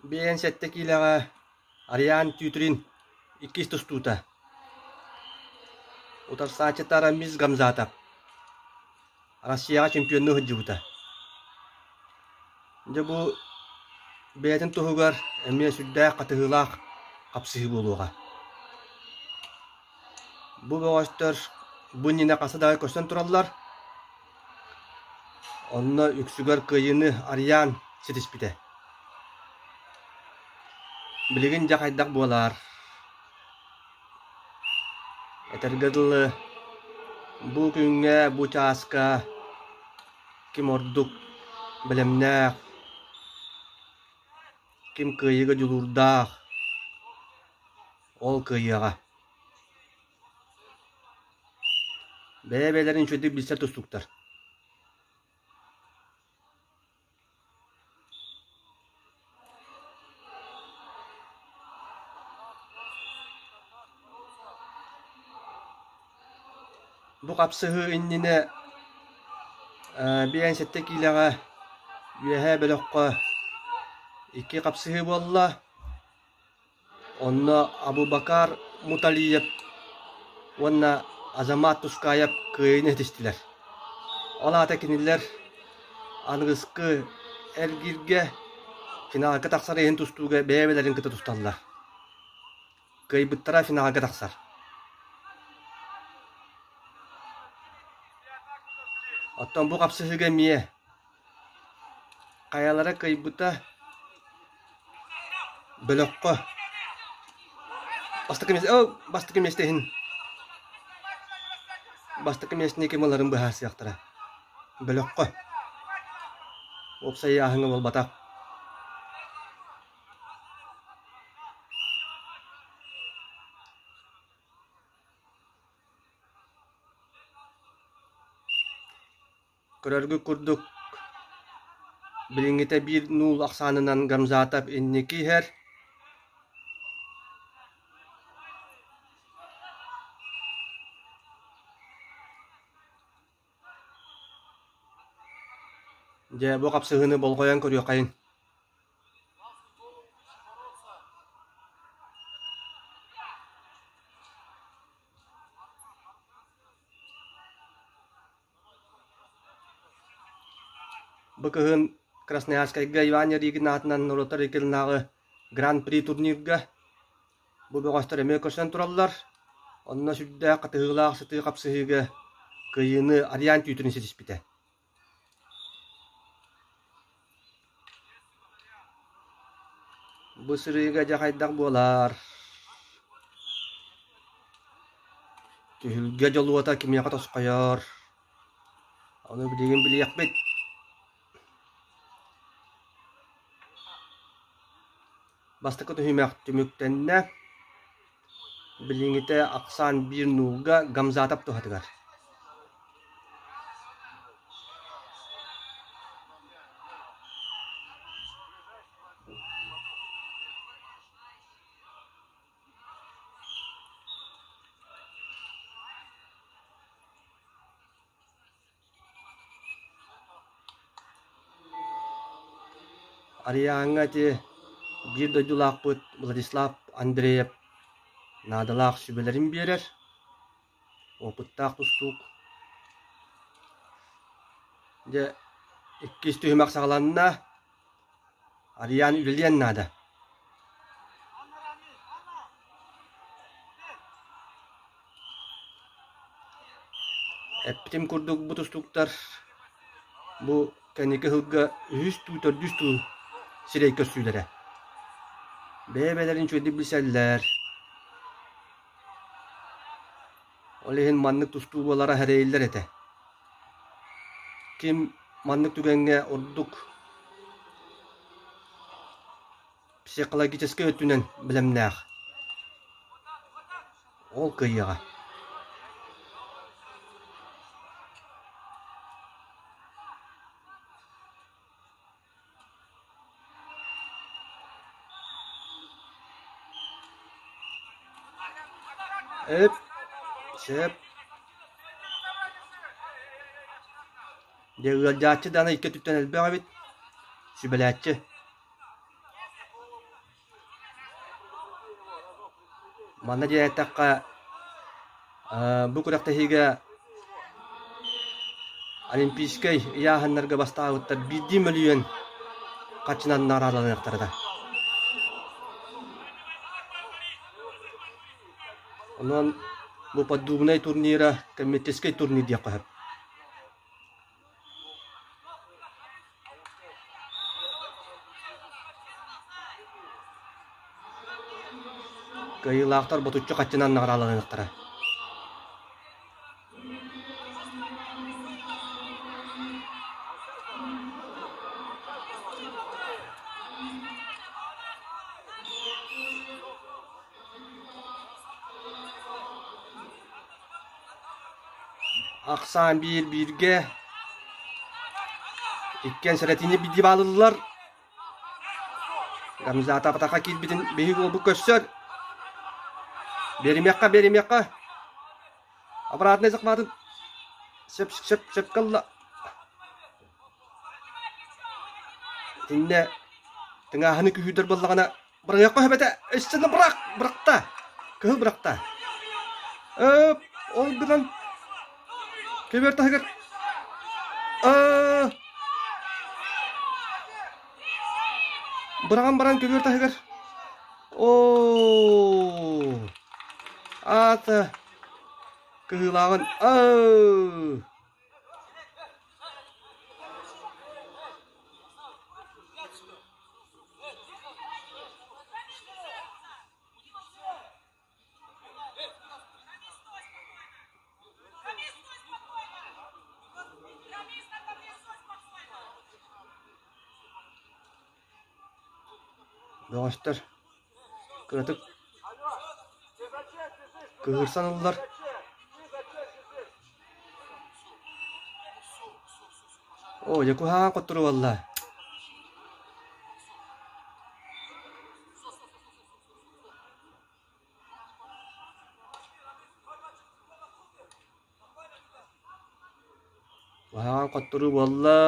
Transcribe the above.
57 киилэҕэ Ариан Тютрин иккис тустуута. Утарсааччыта Рамиз Гамзатов. Россияҕа чемпионнуу сылдьыбыта. Дьэ бу бэйэтин туһугар эмиэ сүрдээх хатыһыылаах хапсыһыы буолуоҕа. Бу бөҕөстөр бу иннинэ хаста даҕаны көрсөн тураллар. Онно үксүгэр кыайыыны Ариан ситиспитэ. Билигин дьэ хайдах буолаар? Этэргэ дылы, бу күҥҥэ, бу чааска ким ордук бэлэмнээх, ким кыайыыга дьулуурдаах, ол кыайыаҕа. Бэйэ-бэйэлэрин үчүгэйдик билсэр тустууктар. Бу хапсыһыы иннинэ 57 киилэҕэ Үөһээ бөлөххө икки хапсыһыы буолла. Онно Абубакар Муталиев уонна Азамат Тускаев кыайыыны ситистилэр. Ол аата кинилэр аныгыскы эргииргэ финалга тахсар иһин тустууга бэйэ-бэйэлэрин кытта тусталлар. Кыайбыттара финалга тахсар. Оттон бу хапсыһыыга эмиэ Хайалара кыайбыта бөлөххө бастакы миэстэ оо бастакы миэстэ иһин бастакы миэстэни ким ыларын быһаарсыахтара бөлөххө уопсай ыйааһыҥҥа буолбатах Көрөргүт курдук, билиҥҥитэ биир нуул ахсаанынан Гамзатов инники иһэр. Дьэ, бу хапсыһыыны болҕойон көрүөххэйиҥ. Бу кыһын Красноярскайга Иван Ярыгин аатынан норуоттар иккилинааҕы Гран-при турнирга бу бөҕөстөр эмиэ көрсөн тураллар. Онно сүрдээх хатыһыылаах сытыы хапсыһыыга кыайыыны Ариан Тютрин ситиспитэ. Бу сырыыга дьэ хайдах буолар? Түһүлгэ дьолуота кимиэхэ тосхойор? Ону билигин билиэхпит. Бастакы түһүмэх түмүктэннэ. Билиҥҥитэ ахсаан биир нуулга Гамзатов туһатыгар. Арыйааҥҥа ити биир дойдулаахпыт Владислав Андреев наадалаах сүбэлэрин биэрэр, опыттаах тустуук. Дьэ, иккис түһүмэх саҕаланна. Арыйаан үлэлиэн наада. Эппитим курдук бу тустууктар бу кэнники сылга үһүс дуу, төрдүс дуу сирэй көрсүүлэрэ. Бэйэ-бэйэлэрин үчүгэйдик билсэллэр. Ол иһин маннык тустуу буолара эрэйиллэр этэ. Ким маннык түгэҥҥэ ордук психологическай өттүнэн бэлэмнээх, ол кыайыаҕа. Эп, сөп. Дьэ ыалдьааччы даҕаны икки өттүттэн элбэх эбит. Сүбэлээччи. Манна диэтэххэ, бу күрэхтэһиигэ Олимпийскай ыйааһыннарга бастаабыттар биирдии мөлүйүөн харчынан наҕараадаланыахтара. Онон бу поддубнай турнира коммерческий турнир диэххэ сөп. Кыайыылаахтар ботуччу хаччынан наҕарааланыахтара. Ахсаан биир бииргэ иккиэн сэрэтиини биирдии баалыллар. Гамзатов атака киирбитин биһиги уолбут көрсөр. Биэримиэххэ, биэримиэххэ. Обратный захватын сөп сөп сөпкө ылла. Итиннэ тыҥааһыны күһүүрдэр буоллаҕына Бырайыакка сөп этэ. Өссө да бырах, бырахта. Кыһыл бырахта. Э, ол гынан көбүөр таһыгар э быраҕан баран көбүөр таһыгар оо аата кыһыылааҕын аа Бөҕөстөр кыратык кыһыырсан ыллар. Оо, дьэ куһаҕан хотторуу буолла. Куһаҕан хотторуу буолла.